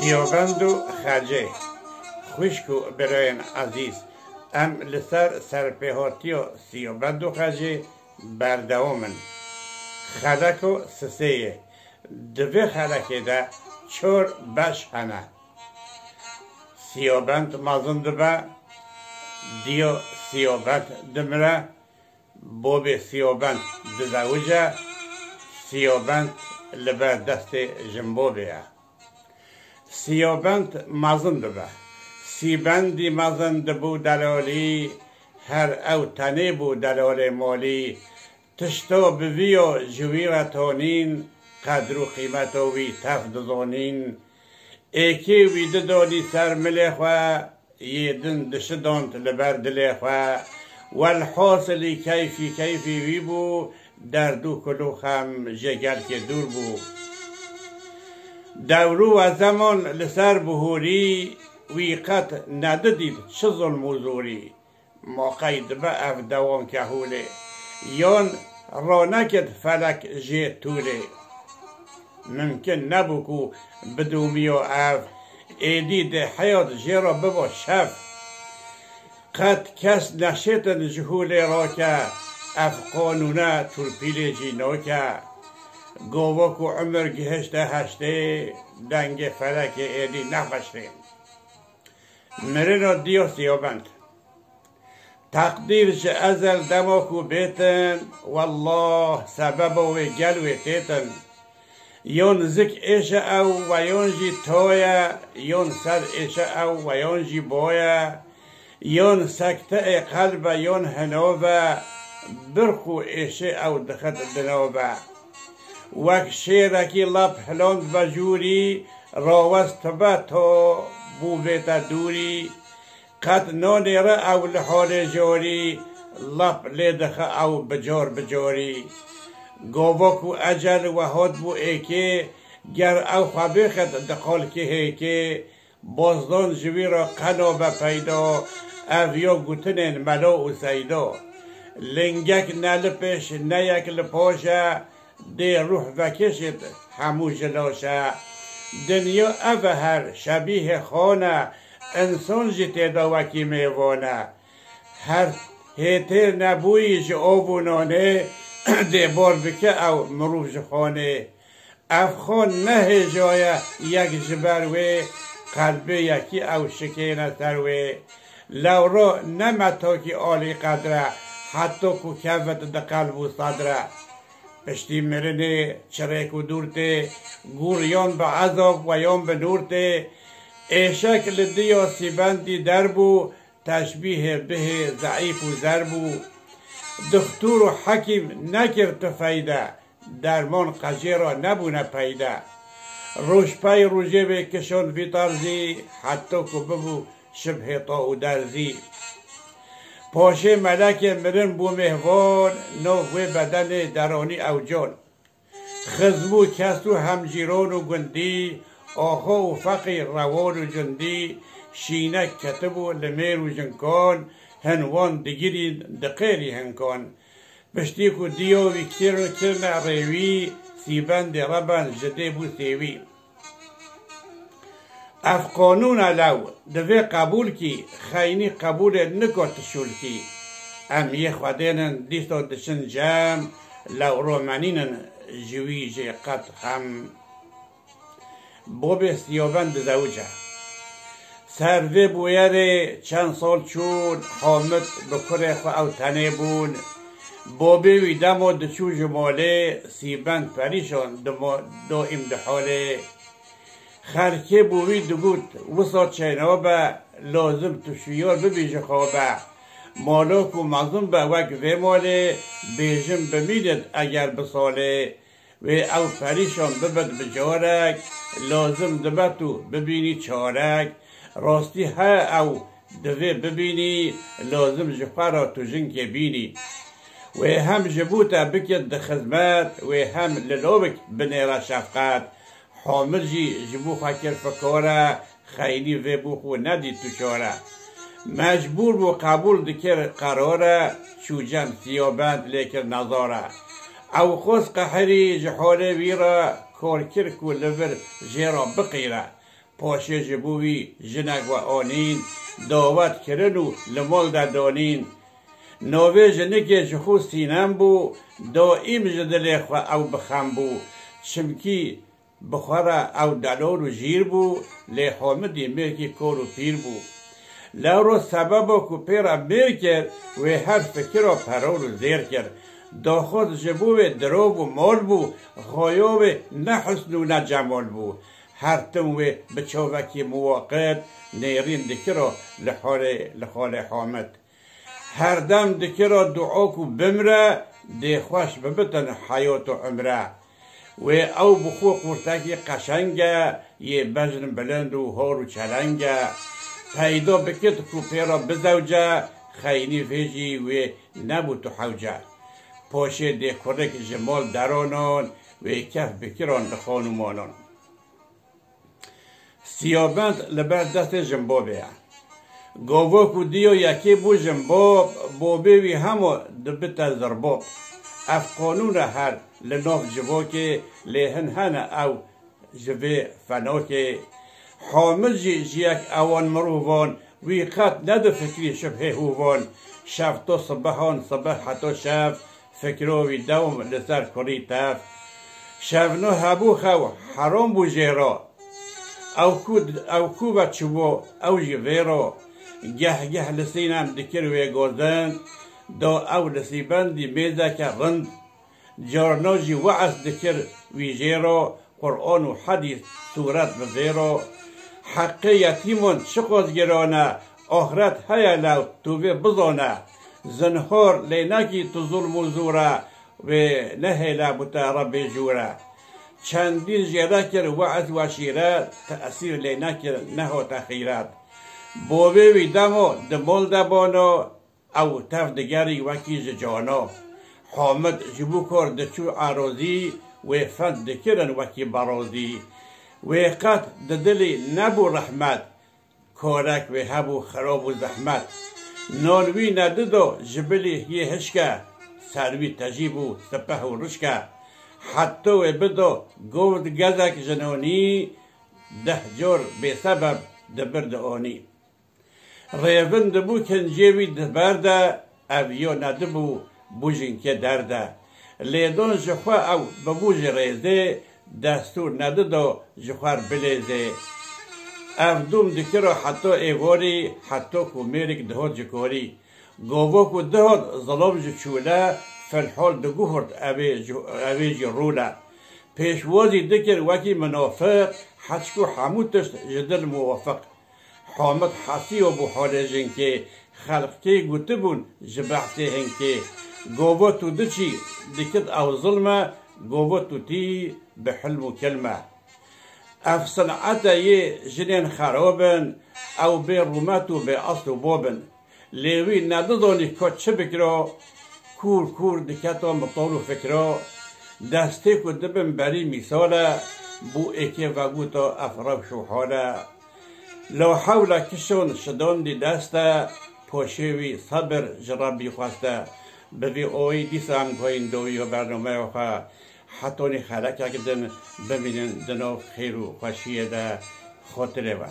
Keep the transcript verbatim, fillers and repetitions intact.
Siyobend û Xecê. Xwişk û birayên ezîz, em li ser serpêhatiya Siyobend û Xecê berdewam in. Xeleko sisê ye. Di vê xelekê de çar beş hene. Siyobend mezin dibe, diya Siyobend dimire, bobê Siyobend dizewice, Siyobend li ber destê jinbobê ye. Siyobend mezin dibe. Sîbendî mezin dibû delalî, her ew tenê bû delalê malî. Tişta bi vî ya ji wî re tonîn, qedr û qîmeta wî tev dizonîn. Êkê wî didanî ser milê xwe, yê din dişidand li ber dilê xwe. Welhasilî keyfî keyfî wî bû, derd û kul û xem ji gelkê dûr bû. Dewr û zeman li ser bihûrî, wî qet nedidît çi zilm û zorî. Ma qey dibe ev dewam kehûlê, yon ronekit felek jê tûlê. Mimkin nebû ku bidûmiyo ev, êdî dê heyat jê re bibo şev. Qet kes neşêtin ji hûlê rake, ev qanûne turpîlê jî nake. Gava ku umir gihişte heştê, dengê felekê êdî nexweştê. Mirina diya Siyobend. Teqdîr ji ezel dema ku bêtin, wellah sebeba wê gel wê têtin. Yon zik êşe ew we yon jî toye, yon ser êşe ew we yon jî boye, yon sekte ê qelbe yon hinove, birq û êşê ew dixit dinove. Wek şêrekî lap hiland be jûrî, rawest be to bû vête dûrî. Qet nonêre ew li holê jorî, lap lê dixe ew bi cor bi corî. Gava ku ecel we hot bû êkê, ger ew xwe bêxet di qolkê hêkê, bozdan ji wî re qeno be peydo, ev yo gutinên melo û seydo. Lingek ne li pêş ne yek li poş e, dê ruh vekişit hemû ji loş e. Dinya ev e her şebîhê xon e, insan jî tê de wekî mêvan e. Her hêtêr nebûyî ji ov û nonê, dê bor bike ew mirov ji xonê. Ev xon ne hêja ye yek ji ber wê, qelbê yekî ew şikêne ser wê. Lewro ne metokî alî qedre, heto ku kevit di qelb û sedre. Piştî mirinê çirêk û dûr tê, gûr yon bi ezab we yon bi nûr tê. Êşek li diya Sîbendî derbû, teşbîhê bihê zeîf û zer bû. Dixtur û hekîm nekir tu feyde, derman qecê re nebûne peyde. Roj pey rojê vê kişon vî tarzî, heto ku bibû şibhê to û derzî. Paşê melekê mirin bû mêhvan, nav wê bedenê deranî ew can. Xizm û kes û hemcîron û gundî, axo û feqîr, rewan û cundî, şînek ketibû li mêr û jinkan, hin wan digirîn diqêrî hinkan. Piştî ku diyo wî kir-, kirine rêwî, Sîbendê reben ji dê bû sêwî. Ev qanûn e lew, divê qebûl kî, xeynî qebûlê niko tu şûl kî. Em yê Xwedê nin dîsa diçin cem, lew ro menînin ji wî jê qet xem. Bobê Siyobend dizewice. Ser vê bûyerê çend sal çûn, Hamid bi kurê xwe ew tenê bûn. Bobê wî demo diçû ji malê, Sîbend perîşan dimo-, doîm di holê. Xelkê bo wî digot, wisa çênabe, lazim tu şiyar bibî ji xwe be. Mala ku mezin be wek vê malê, bêjin bimînit eger bi salê. Wê ew perîşan bibit bi carek, lazim dibe tu bibînî çarek. Rastî he ew divê bibînî, lazim ji xwe re tu jinkê bînî. Wê hem ji bo te bikit di xizmet, wê hem li lovik binêre şefqet. Hamid jî ji bo xwe kir fikore, xeynî vê bo xwe nedît tu çare. Mecbûr bû qebûl dikir qerare, çû cem Siyabend lê kir nezare. Ew xwest qehirî ji holê wî re, kor kir ku li vir jê re biqîre. Paşê ji bo wî jinek we anîn, dawet kirin û li mal de danîn. Navê jinikê ji xwe Sînem bû, daîm ji dilê xwe ew bi xem bû. Çimkî bi xwe re ew delal û jîr bû, lê Hamidî mêrkî kor û pîr bû. Lewro sebeba ku pê re mêr kir, wê her fikira peror û zêr kir. Daxwaz ji bo wê dirov û mal bû, xaya wê ne husn û ne cemal bû. Her tim wê bi çavekî muwaqit nêrîn dikira li xalê, li xalê Hamid. Her dem dikira dua ku bimre, dê xweş bibitin heyat û umre. Wê ew bi xwe qurtekî qeşeng e, yê bejn bilind û hor û çeleng e. Peyda bikit ku pê re bizewce, xeynî vê jî wê nebû tu hewce. Paşê dê kurik ji mal deranan, wê kef bikiran li xanumanan. Siyabend li ber destê Jinbobê ye. Gava ku diyo yekê bû Jinbob, bobê wî hema dibite Zirbop. Ev qanûn e her li nav civokê, lê hin hene ew ji vê fenokê. Hamid jî ji yek ewan mirovan, wî qet nedifikrî şibhê hûvan. Şevto sibihan sibih heto şev, fikro wî dewm li ser kurî tev. Şevno hebû xew heram bû jê re. Ew ku, ew ku ve çûbû, ew jî vê re. Geh geh li Sînem dikir wê gozin, da ew li Sîbendî mêzeke rind. Carna jî we'z dikir wî jê re, Quran û hedîs, sûret bi vê re. Heqê yetîman çiqas giran e, axret heye lew tu vê bizane. Zinhar lê nekî tu zulm û zûre, wê nehêle bi te Rebbê jûre. Çendîn jê re kir we'z û şîret, tesîr lê nekir, nehote xîret. Bovê wî demo di mol de bano, ew tev digerî wekî ji cano. Hamid ji bo kor diçû erozî, wê fend dikirin wekî berozî. Wê qet di dilî nebû rehmet, korek wê hebû xirab û zehmet. Non wî nedido ji bilî yê hişke, ser wî tejî bû sipeh û rişke. Heta wê bido govd gezek ji nonî, deh cor bêsebeb dibir di onî. Rêvin dibû kincê wî di ber de, ev yo nedibû bû jinkê derde. Lêdon ji xwe ew bibû ji rêzê, destûr nedido ji xwe r bilêzê. Ev dûm dikiro heto êvorî, heto ku mêrik dihot ji korî. Govo ku dihot zilom ji çûle, filhol diguhurt evê ji, evê jî rûle. Pêşwazî dikir wekî minofiq, heçku hemû tişt ji dil muwafiq. Hamid hesiyo bû holê jinkê, xelqkê gotibûn ji behsê hinkê. Govo tu diçî dikit ew zilme, govo tu tî bi hilm û kilme. Ev sinete yê jinên xerab in, ew bê rûmet û bê asl û bob in. Lê wî nedizanî ka çi bikiro, kûr kûr diketo mitol û fikro. Destê ku dibin berî mîsal e, bû êkê vegoto ev rewş û hal e. Lo hewla kişon şidon dî dest e, poşê wî sebir ji Rebbî xweste. Bi vî oyî dîsa em guhên dowiyo bernameya xwe. Hetonî xelekek din bimînin di nav xêr û xweşiyê de. Xotirê we.